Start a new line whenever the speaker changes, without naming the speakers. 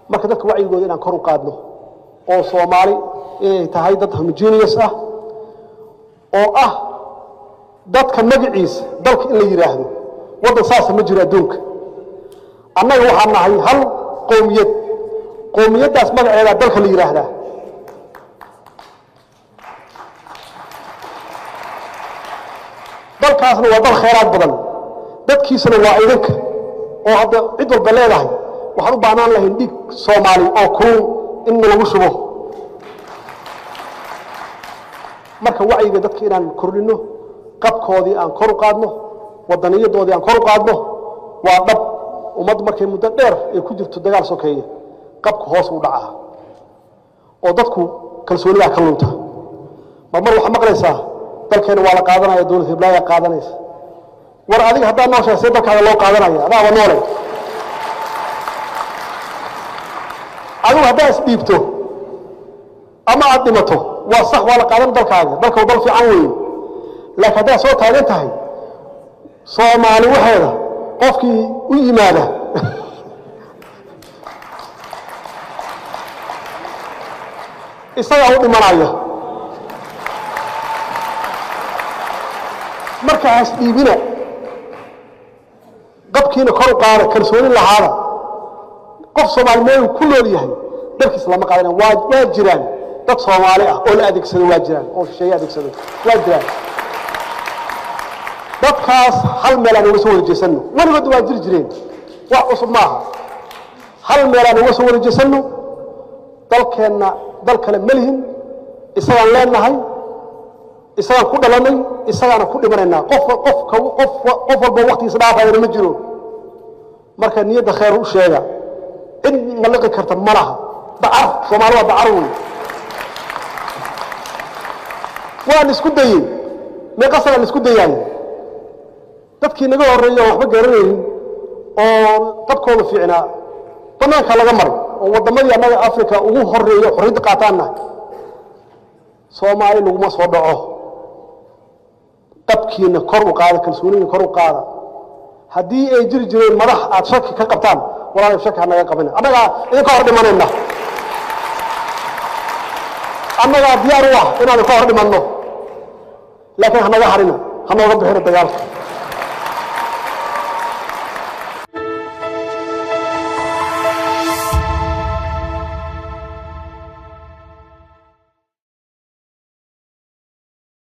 Marka dadka wacyigooda inaan kor u qaadno oo Soomaali inay tahay dad homogeneous ah oo ah dadka magaciisa dalka in la yidhaahdo waddan saasa ma jiro adduunka. Annaga waxaan nahay hal qowmiyad, qowmiyaddaas magaceedaa dalka la yidhaahdaa. Dalkaasna waa dal khayraad badan, dadkiisana waa idinka oo hadda cid walba leedahay. Waxaan u baahnaan lahayn dhiig Soomaali oo kulul in lagu shubo. Marka wacyiga dadka inaan kordhinno, qabkoodii aan kor u qaadno, wadaniyadoodii aan kor u qaadno, waa dhab. Ummaddu markay muddo dheer ay ku jirto dagaal sokeeye, qabku hoos u dhacaa oo dadku kalsoonidaa ka lunta. Mar waxaa maqlaysaa dalkeena waa la qaadanaya, dowlad hiblaayaa qaadanaysa. War adiga haddaad nooshahay see dalkaaga loo qaadanaya? Adaaba noole. Adigu haddaa isdhiibto ama aad dhimato waa sax, waa la qaadan dalkaaga, dalka dal fiican weeye. Laakiin haddaad soo taagan tahay Soomaali waxeeda qofkii u yimaada isagaa u dhimanaya. Marka has dhiibina, qabkiina kor u qaada, kalsooni lahaada. Qof Soomaali meel ku nool yahay dalkiisa lama qaadanaya. Waa jiraan dad Soomaali ah oo la adeegsado, waa jiraan oo shisheeye adeegsado, waa jiraan dadkaas. Hal meel aan uga soo wada jeesanno, weligood waa jiri jireen, wax cusub maaha. Hal meel aan uga soo wada jeesanno, dalkeenna dal kale ma lihin, isagaan leenahay, isagaan ku dhalanay, isagaana ku dhimanaynaa. Qof qof qof qof walba waktigiisa dhaafayana ma jiro. Marka niyadda khayr u sheega, cid maliqi karta ma laha. Dacar Soomaali waa dacar wey. Waa la isku dayey, meeqa sana la isku dayaay. Dadkii naga horreeya oo waxba garanaynin oo qabkooda fiicnaa bannaanka laga maray oo waddamadii annaga Africa ugu horreeya xorriyadda qaataanna Soomaali laguma soo dhaco. Qabkiina kor u qaada, kalsooniina kor u qaada. Haddii ay jiri jireen madax aad shaki ka qabtaan, walaalayo shaki ha naga qabina, annagaa idinka hor dhimanayna, annagaa diyaar u ah inaanu ka hor dhimanno, laakiin ha naga harina, ha nooga bixina dagaalka.